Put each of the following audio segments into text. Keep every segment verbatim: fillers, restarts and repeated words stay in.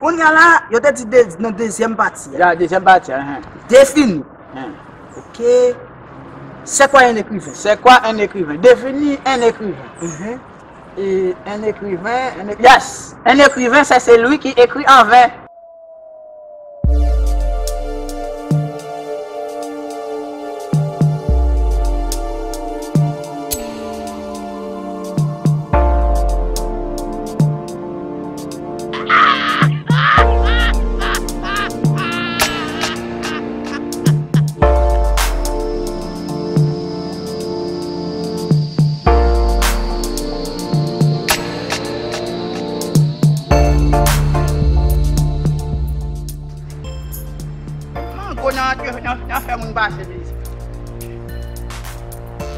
Kounye a la, yo te di de, nan dezyèm pati a. Ya, dezyèm pati a, hein. Définis. Hein. Ok. C'est quoi un écrivain? C'est quoi un écrivain? Définis un écrivain. Mhm. Et un écrivain, un é- yes, un écrivain, c'est celui qui écrit en vain. Mango nan, nan, nan fè moun pase, mezanmi.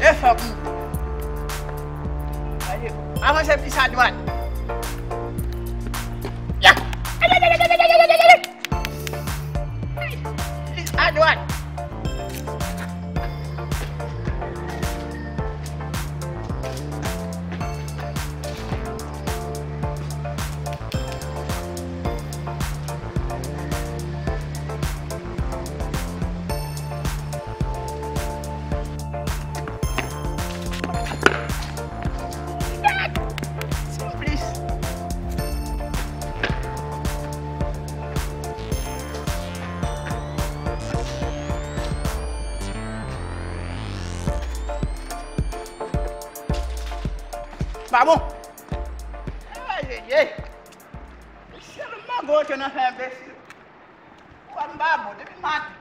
E fòk nou. Avanse plis adwat. Ya! Plis adwat. Gad! Sanplis. Pa bon. Ayayay. Mesye, mango te nan fè enbesil. Ou wè m pa bon depi maten.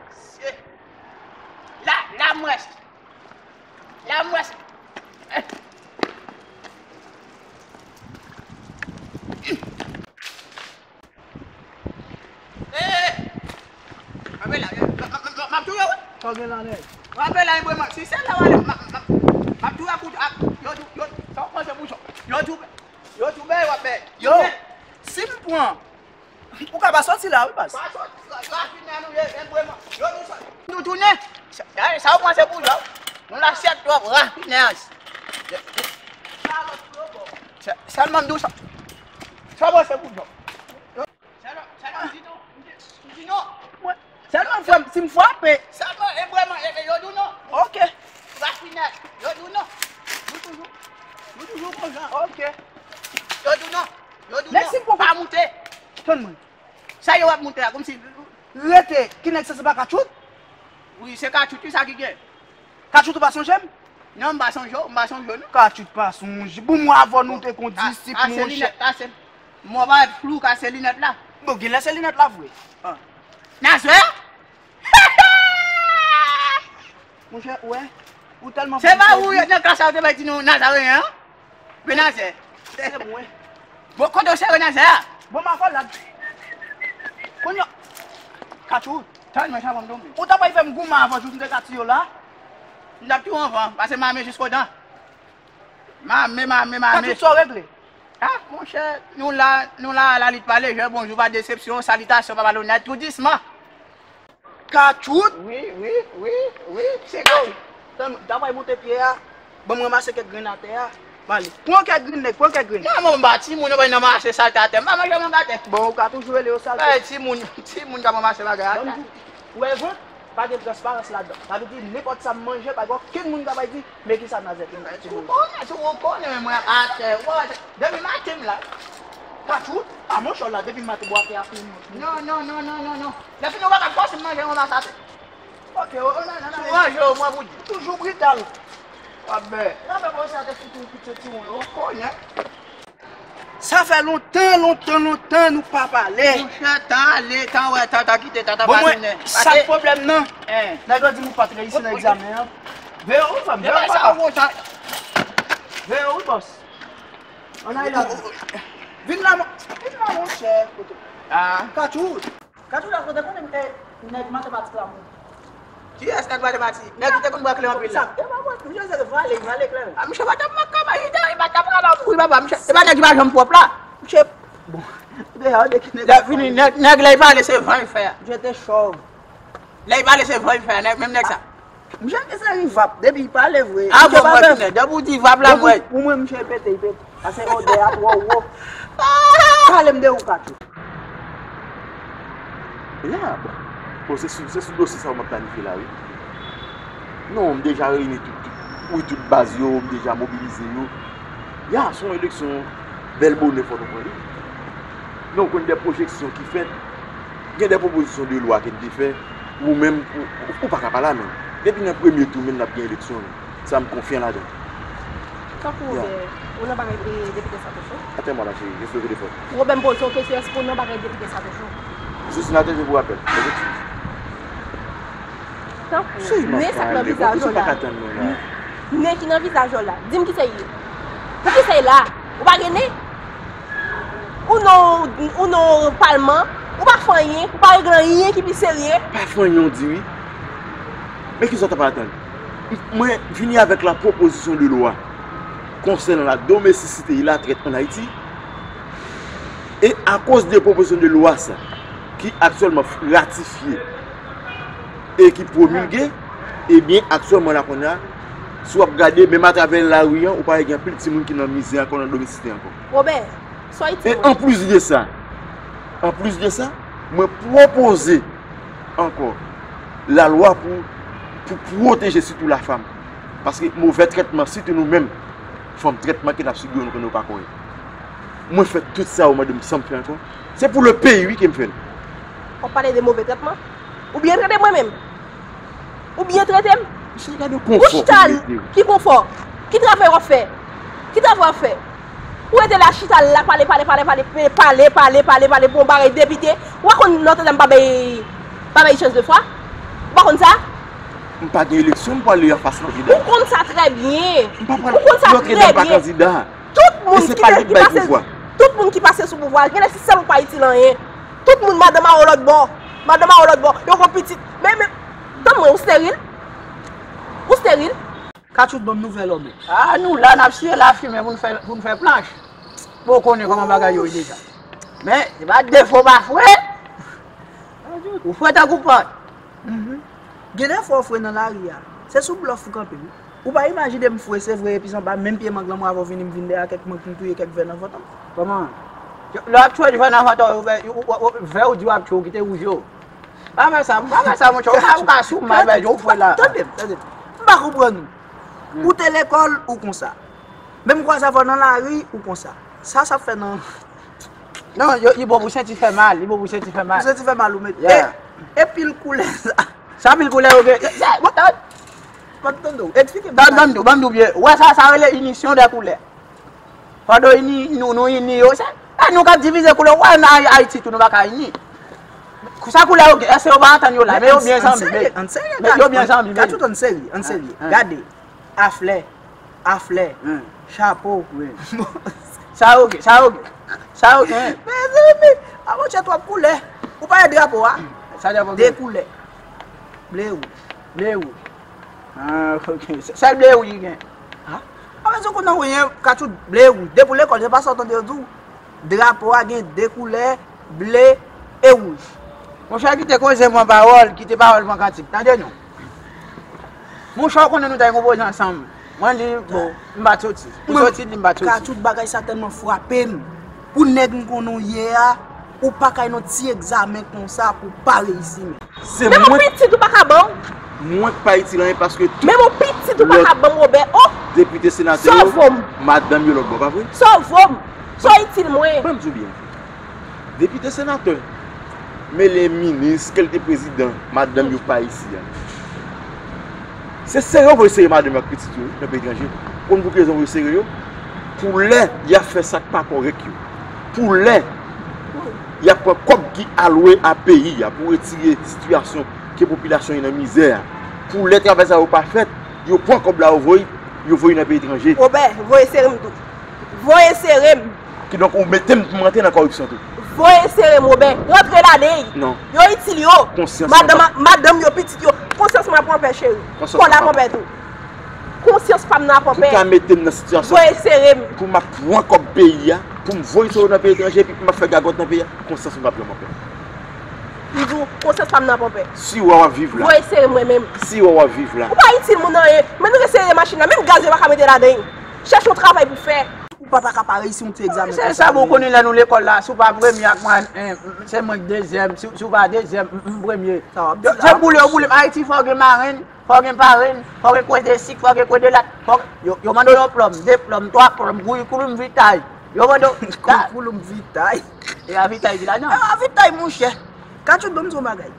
Mesye. La, la m wè. La m wè. Eh, eh. Kanpe la, m ap touye w wi. Sa w gen la, nèg? Kanpe la, Ebreman. Si se la w ale, m ap, m ap, m ap touye ak, ak, yo, yo, yo, sa w panse pou sa? Yo tou, yo tou bèy w ap bèy. Yo, si m pran, ou ka pa soti la, wi, baz. Pa soti, rafinè nou ye, Ebreman. Yo tou soti. Nou tounen. Sa, sa w panse pou sa? Nou lasyèt twòp, rafinè. Sè-, sèlman m di w sa. Sa w panse pou sa? Sèlman, sèlman m di non. M di, m di non. Mwen, sèlman frè m, si m frape. Sèlman, e vrèman, e, e, yo di w non. Ok. Rafinè, yo di w non. Nou toujou, nou toujou konsa. Ok. Yo di w non. Yo di w non. Men si m poko pa moute. Tann mwen. Sa yo w ap moute a, kòmsi. Rete, ki nèg sa, se pa Katchout? Wi, se Katchout, ki sa ki gen? Katchout, ou pa sonje m? Non, m pa sonje w, m pa sonje w, non. Katchout pa sonje. Bon, mwen avè w nou te kon disip, monchè. Ase linèt la, se. Mwen pa wè flou ka se linèt la. Bon, genlè se linèt la vre. Ah. Nazwè? Monchè, ou wè, ou tèlman. Se pa ou nan klas la, ou te bay di nou Nazareyen an? Renazè. Se mwen. Bon, kote w sere Nazè a? Bon, m avè w la. Kounye a. Katchout. Tann mwen, sa ban m tonbe. Ou ta pral fè m goumen avè w, jouk m te ka tiye w la. M t ap tiye w anvan, pase m ame jiskodan. M ame, m ame, m ame. Katchout, sa w regle? Ah, monchè, nou la, nou la, lalit pa lejè, bonjou pa desepsyon, salitasyon pa malonèt, tou disman. Katchout? Wi, wi, wi, wi, se Katchout. Tann, ta pral monte pye a. Ban m ranmase kèk grenn atè a. M ale. Pran kèk grenn, nèg, pran kèk grenn. Non, mwen m pa timoun, yo bay nan mache salte atè. M pa manje mank atè. Bon, ou ka toujou rele yo salte. Bay timoun, timoun k ap ranmase bagay atè. Ban m di, ou wè vant, pa gen transparans ladan. Sa vle di, nenpòt sa m manje, pa gen okenn moun k ap di, men kisa Nazè te manje. Si w konnen, si w konnen, men mwen ap atè. Ou wè, depi maten m la. Katchout, a monchè w la, depi maten, bwa atè a fini. Non, non, non, non, non, non. Lè fini, ou pa ka fòse m manje yon mas atè. Ok, o, o, nan, nan, nan. Tou ranje w, mwen pou di. Toujou brital. W ap bè. Nan, men bon, sa te fout ou kite ti moun. Ou konnen. Sa fè lontan, lontan, lontan nou pa pale. Monchè, tan ale, tan wè, tan, tan kite, tan, tan pa tounen. Bon, mwen, sa k pwoblèm nan? Nèg la di nou pa t reyisi nan egzamen an. Veye wi, frè m, veye wi, papa. Veye wi, bòs. Ann ale la. Vin la, mon-, vin la, monchè. Katchout. Katchout, ou te konnen, e, nèg matematik la, mwen. Kiyès nèg matematik? Nèg ki te konn bwè kleren anpil la. E pa mwen, misye se vale, vale kleren. A, misye pa t ap manke, misye pa t ap ka mouri, papa, misye. E pa nèg ki pa janm pwòp la. Misye, bon, deja, ou de ki nèg. Lè fini, nèg, nèg lè y pale, se van y fè. Misye te chòv. Lè y pale, se van y fè, nèg, menm nèg sa. Misye gen seri vap, depi l pale vre. A bon, mwen konnen, depi w di vap la, mwen. Pou mwen, misye pete, l pete. Pase odè a twò wo. Ah! Pale M de ou Katchou. Ya, bon. Bon, se sou, se sou dosye sa a w m ap planifye la, wi. Non, m deja reyini tout, tout, wi, tout baz yo, m deja mobilize yo. Ya, se yon eleksyon bèl bonè fò nou pran li. Men w konn de pwojeksyon ki fèt, gen de pwopozisyon de lwa ke n te fè, ou menm, ou, ou, ou pa ka pa la menm. Depi nan premye tou menm n ap gen eleksyon, wi. Sa m konfyan ladan. Tankou Wobè, ou nan bagay, e, depite Satocho? Atann mwen la, cheri, jes le telefòn. Wobè, m poze w kesyon, èske ou nan bagay depite Satocho? Misye senatè, je vous rappelle. Tankou, nen sa k nan vizaj ou la. Nen ki nan vizaj ou la. Di m ki sa l ye. Pou ki sa l la? Ou pa gen nen? Ou nan, ou nan palman, ou pa fè anyen, ou pa regle anyen ki pi serye. Pa fè anyen, w di wi. Men ki sa w t ap atann? Mwen vini avèk la pwopozisyon de lwa konsènan la domesticité et la traite en Haïti. E akoz de pwopozisyon de lwa sa, ki aktyèlman ratifye e ki pwomilge, ebyen, aktyèlman la kounye a, si w ap gade, menm atravè lari an, ou pa wè gen anpil timoun ki nan mizè ankò, nan domestisite ankò. Wobè, sa w itil mwen. E anplis de sa, anplis de sa, mwen pwopoze ankò lalwa pou, pou pwoteje sitou lafanm. Paske movè trètman, sitou nou menm, fanm, trètman ke n ap sibi yo, nou konnen yo pa kòrèk. Mwen fè tout sa yo mande m, san m fè ankò. Se pou le peyi, wi, ke m fè l. W ap pale de movè trètman? Ou byen trete mwen menm? Ou byen trete m? Misye, gade konfò. Ou chita l, ki konfò? Ki travay w ap fè? Ki travay w ap fè? Ou rete la chita la pale, pale, pale, pale, pale, pale, pale, pale pou yon bagay depite. Ou pa konn Nòtredam pa bay, pa bay chans de fwa? Ou pa konn sa? M pa gen eleksyon, m pwale anfas kandida. Ou konn sa trè byen. M pa pral Nòtredam pa kandida. Tout moun ki te, ki pase, tout moun ki pase sou pouvwa, genlè se sèl ou pa itil anyen. Tout moun, madanm a ou lòt bò. Madanm a ou lòt bò. Yo gon pitit. Men, men, tann mwen, ou steril? Ou steril? Katchout ban m nouvèl òm. A, nou la, n ap siye lafimen pou n fè, pou n fè planch. Bon, ou konnen kòman bagay yo ye deja. Men, se pa defo pa fre. Ou fre tankou pòt. Mhm. Gen de fwa ou fre nan lari a. Se sou blòf ou kanpe, wi. Ou pa imajine m fre, se vre, epi se anba menm pye mang lan mwen avè w vini, m vin dèyè kèk mang pou m touye kèk vè nan vant an. Kòman? Lè w ap tchwe vè nan vant an, vè ou di w ap tchwe, ou kite wouj yo. Pa fè sa, pa fè sa, monchè. Ou ka, ou ka sou mal, men ou fre la. Tande m, tande m. M pa konprann ou. Hmm. Ou te lekòl, ou konsa. Menm kwaze avè w nan lari, ou konsa. Sa, sa fè nan. Non, yo, li bon pou senti fè mal, li bon pou senti fè mal. Pou senti fè mal, ou met. Yeah. E, e pil koulè sa. Sa pil koulè yo gen. Bon, tande. Ban m tande w. Eksplike m. Tande, ban m di w, ban m di w byen. Ou wè sa, sa rele inisyon dè koulè. Pandan ini, nou, nou ini yo, se, e nou k ap divize koulè. Ou wè nan Ay-, Ayiti tou, nou pa ka ini. Sa koulè yo gen, èske yo pa antann yo la? Men yo byen zanmi, men yo byen zanmi, men. Katchout, ann serye, ann serye. Gade, aflè, aflè, chapo. Sa yo gen, sa yo gen, sa yo gen. Mezanmi, a monchè twòp koulè. Ou pa wè drapo a? De koulè. Ble, wouj. Ble, wouj. Ah, ok. Sèl ble wouj li gen. Ah, a mezon konnen ou ye, Katchout, ble wouj. Depi w lekòl, se pa sa w tande yo di w. Drapo a gen de koulè, ble e wouj. Monchè, kite koze pran pawòl, kite pawòl pran kantik. Tande non. Monchè, ou konnen nou ta konpoze ansanm. Mwen di, bon, m pa t soti. Ou soti, di m pa t soti. Katchout, bagay sa tèlman frape m. Pou nèg m konnen w ye a, ou pa ka nan ti egzamen konsa pou w pa reyisi, men. Se mwen. Men yon pitit ou pa ka ban m. Mwen k pa itil anyen paske tout. Men yon pitit ou pa ka ban m, Wobè. Oh! Depite, senatè yo, madanm yo lòt bò, pa vre? Sove m. Sove m. Sa w itil mwen? Ban m di w byen. Depite, senatè, mele minis, ke l te prezidan, madanm yo pa isi a. Se sere yo voye sere madanm yo ak pitit yo nan peyi etranje. Konn pou ki rezon yo voye sere yo? Pou lè y ap fè sa k pa kòrèk yo. Pou lè y ap pran kòb ki alwe a peyi a pou retire sitiyasyon ke popilasyon yo nan mizè a. Pou lè travay sa yo pa fèt, yo pran kòb la yo voye, yo voye nan peyi etranje. Wobè, voye sere m tou. Voye sere m. Kidonk, ou mete m pou m rantre nan kòripsyon tou. Voye sere m, Wobè. Rantre ladan l. Non. Yo itil yo. Konsyans mwen pa. Madanm, madanm yo, pitit yo. Konsyans mwen ap anpè, cheri. Kò l ap anpè tou. Konsyans pa m nan ap anpè. Pou ka mete m nan sitiyasyon. Voye sere m. Pou m ap pran kòb peyi a, pou m voye sou yo nan peyi etranje, epi pou m ap fè gagòt nan peyi a, konsyans mwen pa p janm anpè. M di w, konsyans pa m nan ap anpè. Si w a w ap viv la. Voye sere m mwen menm. Si w a w ap viv la. Ou pa itil moun anyen. Men nou resere machin nan. Menm gaz yo pa ka mete ladan l. Chèche yon travay pou fè. Ou pa ta ka pa reyisi yon ti egzamen konsa. Se sa, bon, konnen lè nou lekòl la, si w pa premye ak mwen, se mwen k dezyèm, si w pa dezyèm, m premye. Se boule ou boule m. Ayiti, fò gen marenn, fò gen parenn, fò gen kwe de sik, fò gen kwe de lat. Yo mande w yon plòm, de plòm, twa plòm, kourikoulum vitae. Yo mande w. Kourikoulum vitae. E avitay ki ladan. E avitay, monchè. Katchout, ban m di w yon bagay.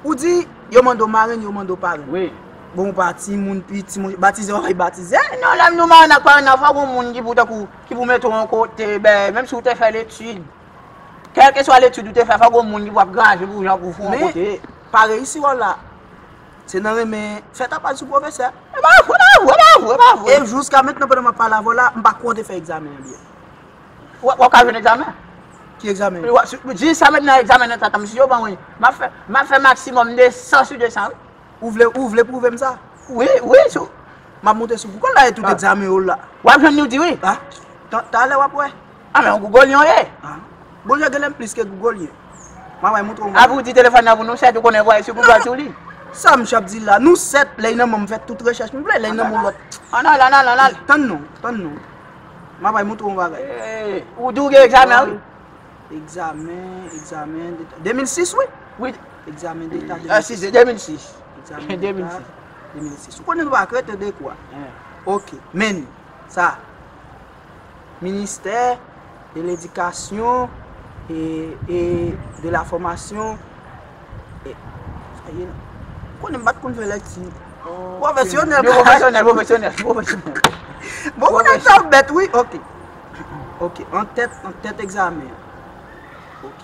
Ou di, yo mande w marenn, yo mande w parenn. Wi. Bon, ou pa timoun, piti, mon, batize, w pa batize. Non, lè nou marenn ak parenn nan, fò gon moun ki pou, tankou, ki pou mete w yon kote, ben, menm si w te fè letid, kèlkeswa letid ou te fè, fò gon moun ki pou ap graje pou jan pou fè w yon kote. Men, pa reyisi w la. Se nan renmen fè tapaj sou pwofesè. E pa vre, pa vre, pa vre, pa vre. E jiska mentnan, pandan m ap pale avè w la, m pa kwè w te fè egzamen an byen. W ap ka jwenn egzamen. Ki egzamen? Jiska mentnan, egzamen nan tèt an m, si yo ban mwen, m ap fè, m ap fè maksimòm de san sou de san, wi. Ou vle, ou vle pwouve m sa? Wi, wi, sou. M ap monte sou Google la, e tout egzamen yo la. W ap jwenn li, w di wi. A, talè w ap wè. A, men yon Googolyen w ye. A. Bondye genlè m plis ke Googolyen. M ap montre w. Apre w di telefòn nan pou nou sèt, ou konnen voye sou Google sou li. Sa m ap di la, nou sèt, lè y nan men m fè tout rechèch m vle, lè y nan men lòt. Ann al, ann al, ann al. Tann non, tann non. M ap montre w yon bagay. Ou di w gen egzamen, wi. Egzamen, egzamen deta. De mil sis, wi. Wi. Egzamen deta de mil sis. A, si, se de mil sis. Egzamen deta de mil sis. Ou konnen nou pa k rete de kwa. Ok, men sa. Ministè de ledikasyon e, e de la fòmasyon. E, sa ye, konnen m pa t konn fè lèkti. Pwofesyonèl, pwofesyonèl, pwofesyonèl, pwofesyonèl. Bon, ou nèg sa bèt, wi. Ok. Ok, an tèt, an tèt egzamen an. Ok.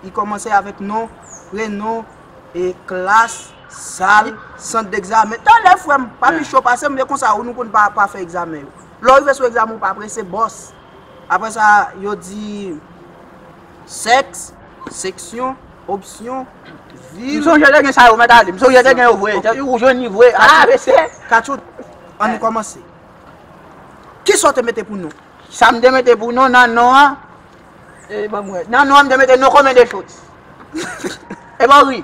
Li kòmanse avèk non, prenon, e klas, sal, sant degzamen. Talè, frè m, pa pi cho pase m, e konsa, ou nou konn pa, pa fè egzamen yo. Lè w rive sou egzamen, ou pa prese, bòs. Apre sa, yo di sèks, seksyon, opsyon, vil. M sonje te gen sa yo, mèt ale. M sonje te gen yo vre. Ou jwenn li vre. A, mesye. Katchout, ann nou kòmanse. Kisa w te mete pou non? Sa m te mete pou non nan non an, e, ban m wè. Nan non an, m te mete non commun des choses. E ban ri.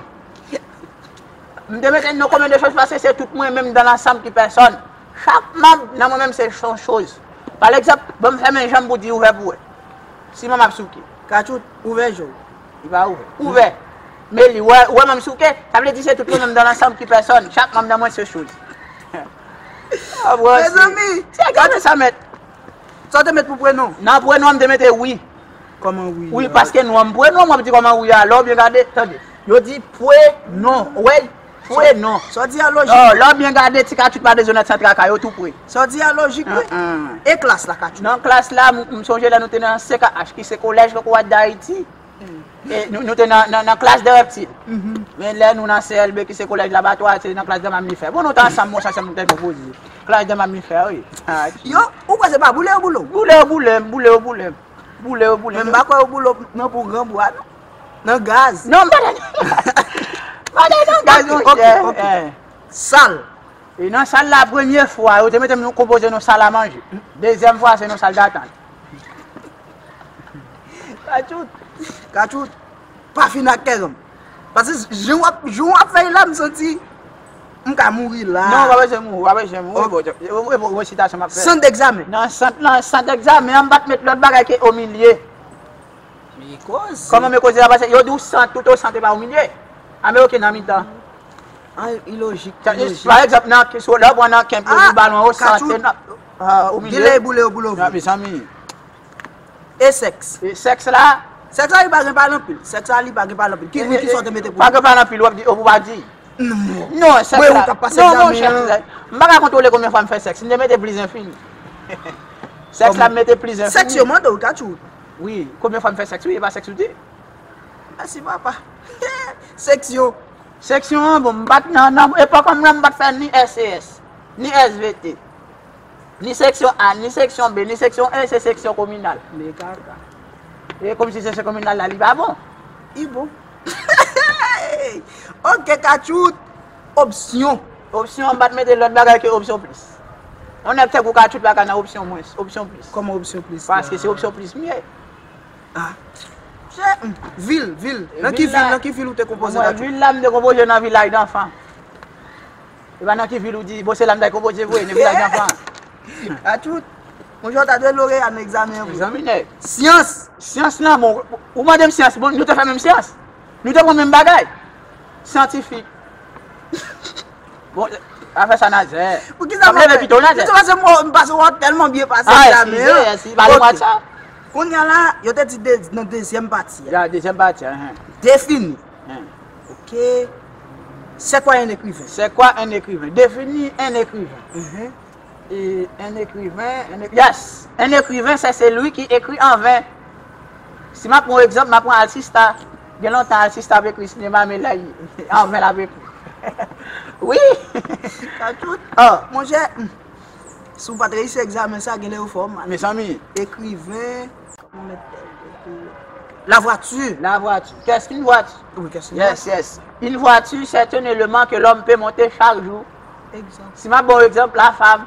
M te mete non commun des choses paske se tout mwen menm dans l'ensemble ki pèsòn. Chak manm nan mwen menm se yon choz. Pa egzanp, ban m fèmen janm pou di ouvè pou wè. Si manman ap souke. Katchout, ouvè je w. Li pa ouvè. Ouvè. Men li wè, ou wè manm souke, sa vle di se tout mwen menm dans l'ensemble ki pèsòn. Chak manm nan mwen se choz. Mezanmi, se gade sa mèt. Sa w te met pou prenon? Nan prenon an, m te mete wi. Kòman wi? Wi, paske non an m prenon, m ap di kòman wi a. Lè w byen gade, tande. Yo di prenon, wi, prenon. Sa w di a lojik. Lè w byen gade, ti katchout pa de zonèt san traka, yo tou pre. Sa w di a lojik, wi. E klas la, katchout? Nan klas la, m, m sonje lè nou te nan C K H, ki se Collège Cocorat d'Haïti. E nou, nou te nan, nan, nan klas de reptil. Men lè nou nan C L B, ki se kolèj labatwa, se nan klas de mamifè. Bon, nou te ansanm, monchè, ansanm nou te konpoze. Klas de mamifè, wi. Yo, ou kwè se pa boule yo boule w? Boule yo boule m, boule yo boule m. Boule yo boule m. Men m pa kwè yo boule w nan pou granbwa, non. Nan gaz. Non, m pa nan, m pa nan gaz, monchè. Ok, ok, ok. Sal. E nan sal la, premye fwa, yo te mete m konpoze nan sal a manje. Dezyèm fwa, se nan sal datant. Katchout. Katchout. Pa fin ak kè granm. Paske jan w ap, jan w ap fè l la, m santi m ka mouri la. Non, w pa bezwen mouri, w pa bezwen mouri. Bon, bon, bon, bon, sitasyon m ap fè. Sant degzamen. Nan sant, nan sant egzamen an, m pa t met lòt bagay ke omilye. Men koze. Kòman men koze la pase? Yo di w sant, tout o sant e pa omilye. A men oke, nan mitan. An, ilojik, ilojik. Pa egzanp, nan, lè w pran nan kenp, yo di w balon o sant, se nan, omilye. Genlè e boule yo boule w vre. Mezanmi. E sèks? E sèks la? Sèks la, li pa gen pale anpil. Sèks la, li pa gen pale anpil. Ki, ki sa w te mete pou li? Pa gen pale anpil, w ap di, ou pa di. Non. Non, sèks la. Mwen, ou k ap pase egzamen an. Non, monchè, m pa ka kontwole konbyen fwa m fè sèks. M te mete plis enfini. Sèks la, m mete plis enfini. Sèks yo mande w, Katchout. Wi, konbyen fwa m fè sèks, wi, e pa sèks ou di. Mèsi, papa. Seksyon. Seksyon an, bon, m pa t nan, nan epòk an m nan, m pa t fè ni S E S, ni S V T. Ni seksyon A, ni seksyon B, ni seksyon E, se seksyon kominal. Men kaka. E kòmsi seksyon kominal la, li pa bon. Li bon. Ok, Katchout. Opsyon. Opsyon, m pa t mete lòt bagay ke opsyon plis. Yon nèg tankou Katchout pa ka nan opsyon mwens, opsyon plis. Kòman opsyon plis la? Paske se opsyon plis m ye. Ah. Chè, mm, vil, vil. Nan ki vil, nan ki vil ou te konpoze la? Vil la, m te konpoze nan Vilaj Danfan. E pa nan ki vil ou di, bon, se la m ta konpoze vre, nan Vilaj Danfan. Katchout. Monchè, w ta dwe loreya nan egzamen an vre. Zanmi nèg. Syans. Syans lan, bon, ou mande m syans, bon, nou te fè menm syans. Nou te pran menm bagay. Syantifik. Bon, afè sa Nazè. Pou ki sa M leve pito Nazè. Pito Nazè, m pase w tèlman byen pase Ah, egzamen eskize, an. eskize, pale mwa Ok. sa. Kounye a la, yo te di de- nan dezyèm pati a. Ya, dezyèm pati, hein. Définis. Hein. Ok. C'est quoi un écrivain? C'est quoi un écrivain? Définis un écrivain. Mhm. Et un écrivain, un éc- yes, un écrivain, c'est celui qui écrit en vain. Si m ap pran yon egzanp, m ap pran Alcista. Gen lontan Alcista ap ekri sinema, men la, an ven l ap ekri. Wi. Sa tout. Ah, monchè, hmm. Si w pa t reyisi egzamen sa, genlè yo fè w mal. Mezanmi. Écrivain. Kòman mèt tèl? La voiture. La voiture. Qu'est-ce qu'une voiture? Oui, qu'est-ce que Yes, yes. Une voiture, c'est un élément que l'homme peut monter chaque jour. Egzanp. Si m ap ba w egzanp, la femme.